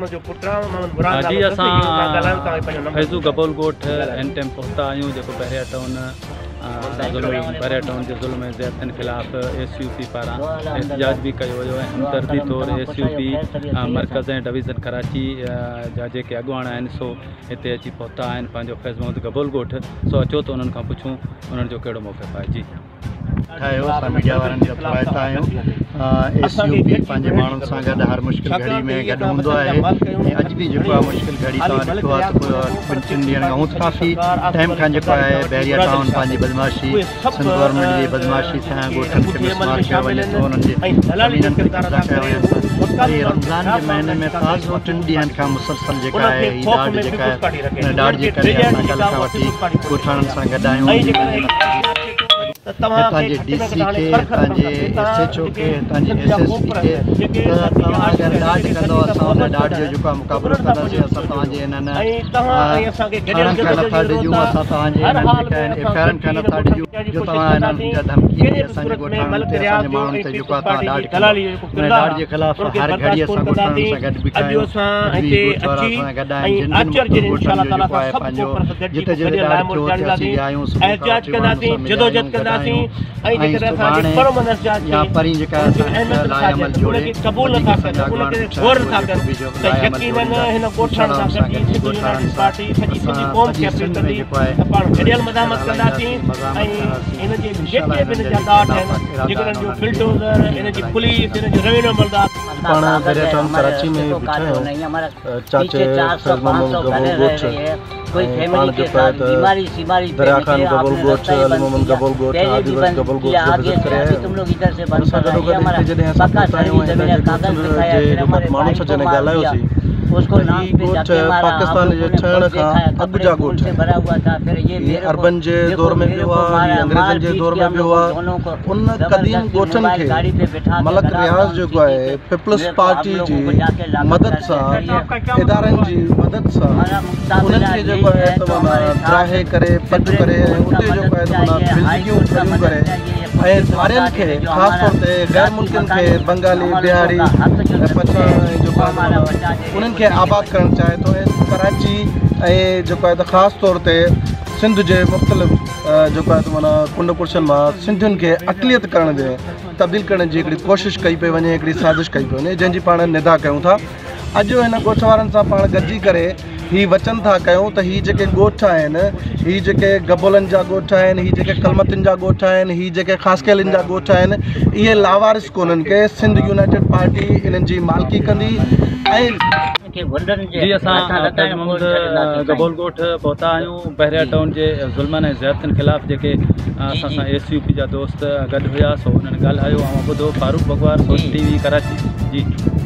جي اسان فيضو گبول ڳوٺ اين ٽائيم پهتا آهيون جيڪو بحريا ٽائون ظلم بحريا ٽائون جي ظلم ۽ زيادتين خلاف ايس يو پي پاران احتجاج به ڪيو ويو ۽ همدردي طور ايس يو پي مرڪز ۽ ڊويزن ڪراچي جا جيڪي اڳواڻ آهن سو هتي اچي پهتا آهن پنهنجو فيض محمد گبول ڳوٺ سو اچو ته انهن کان پڇون انهن جو ڪهڙو موقف آهي جي. ٺاهيو اسان ميڊيا وارن جا ٿورائتا آهيون ايس يو پي پنهنجي ماڻهن سان گڏ هر مشڪل گهڙي ۾ گڏ هوندو آهي ۽ اڄ به جيڪو آهي مشڪل گهڙي توهان ڏٺو آهي ته ٻن ٽن ڏينهن کان هونء ته ڪافي ٽائيم کان جيڪو آهي بحريا ٽائون پنهنجي بدمعاشي سنڌ گورنمينٽ جي بدمعاشي سان ڳوٺن کي مسمار ڪيو وڃي ٿو انهن جي زمينن تي قبضا ڪيا وڃن ٿا وري رمضان جي مهيني ۾ تازو ٽن ڏينهن کان مسلسل جيڪا آهي هي ڏاڍ جيڪا آهي ان ڏاڍ جي ڪري اسان ڪلهه کان وٺي ڳوٺاڻن سان گڏ آهيون هتان جي ڊي سي کي هتان جي ايس ايڇ او کي هتان جي ايس ايس پي کي ته توهان اگر ڏاڍ ڪندو اسان ان ڏاڍ جو جيڪو آهي مقابلو ڪنداسين اسان توهان جي انهن ٿاڻن کان نٿا ڊڄون اسان توهان جي انهن جيڪا آهن ايف I آرن کان نٿا ڊڄون جو توهان انهن جا ڌمڪي ڏئي اسان جي ڳوٺاڻن تي اسان جي ماڻهن تي جيڪو آهي توهان ڏاڍ ڪندو ان ڏاڍ جي خلاف هر گهڙي اسان ڳوٺاڻن سان گڏ بيٺا آهيون اڄ به ڳوٺ وارا اسان سان گڏ آهن جن جن مختلف ڳوٺن جو جيڪو آهي پنهنجو جتي جتي ڏاڍ ٿيو اتي اسين ويا آهيون صبح کان وٺي ماڻهن سان مليا آهيون گڏ آهيون ۽ سڀاڻي يا پرين جيڪا اسان هڪ لاء عمل جوڙي وڌيڪ اسان جا اڳواڻ بيٺا آهن اهي جيڪو به جو لاء عمل جوڙيندا انشاء الله ان سان گڏجي ڳوٺاڻن سان اسان سڄي سنڌ ۾ جيڪو آهي هلائينداسين مزاحمت ڪنداسين انشاء الله هنن جا جيڪي ناپاڪ ارادا آهن انهن کي مٽي ۾ ملائينداسين. پاڻ بحريا ٽائون ڪراچي ۾ بيٺا آهيون چاچي فيض محمد گبول ڳوٺ ۽ پاڻ جيڪو آهي ته دريا خان گبول ڳوٺ علي محمد گبول ڳوٺ هادي بخش گبول ڳوٺ جو وزٽ ڪري آيا آهيون ان سان گڏو گڏ هتي جڏهن اسان پهتا آهيون ۽ هتان جي ڳوٺن جي جيڪو ماڻهن سان جڏهن ڳالهايوسين ته هي ڳوٺ پاڪستان جي ٺهڻ کان اڳ جا ڳوٺ آهن هي عربن جي دور ۾ به هئا هي انگريزن جي دور ۾ به هئا ان قديم ڳوٺن کي ملڪ رياض جيڪو آهي پيپلز پارٽي جي مدد سان ادارن جي مدد سان انهن کي جيڪو آهي ته معنيٰ دراهي ڪري پٽ ڪري ۽ اتي جيڪو آهي ته معنيٰ بلڊنگيون کڙيون ڪري ۽ ڌارين کي خاص طور تي غير ملڪين کي بنگالي بهاري ۽ پٺاڻ ۽ جيڪو آهي ته معنيٰ انهن کي آباد ڪرڻ چاهي ٿو ۽ ڪراچي ۽ جيڪو آهي ته خاص طور تي سنڌ جي مختلف جيڪو آهي ته معنيٰ ڪنڊ ڪڙڇن مان سنڌين کي اقليت ڪرڻ جي تبديل ڪرڻ جي هڪڙي ڪوشش ڪئي پئي وڃي هڪڙي سازش ڪئي پئي وڃي جنهن جي پاڻ ندا ڪيون ٿا اڄ هن ڳوٺ وارن سان پاڻ گڏجي ڪري هي وچن ٿا ڪيون ته هي جيڪي ڳوٺ آهن هي جيڪي گبولن جا ڳوٺ آهن هي جيڪي ڪلمتين جا ڳوٺ آهن هي جيڪي خاصخيلين جا ڳوٺ آهن اهي لاوارث ڪونهن ڪي سنڌ يونائيٽيڊ پارٽي انهن جي مالڪي ڪندي ۽ جي اسان فيض محمد گبول ڳوٺ پهتا آهيون بحريا ٽائون جي ظلمن ۽ زيادتين خلاف جيڪي اسان سان ايس يو پي جا دوست گڏ هيا سو انهن ڳالهايو اوهان ٻڌو فاروق بگوار سوچ ٽي وي ڪراچي جي.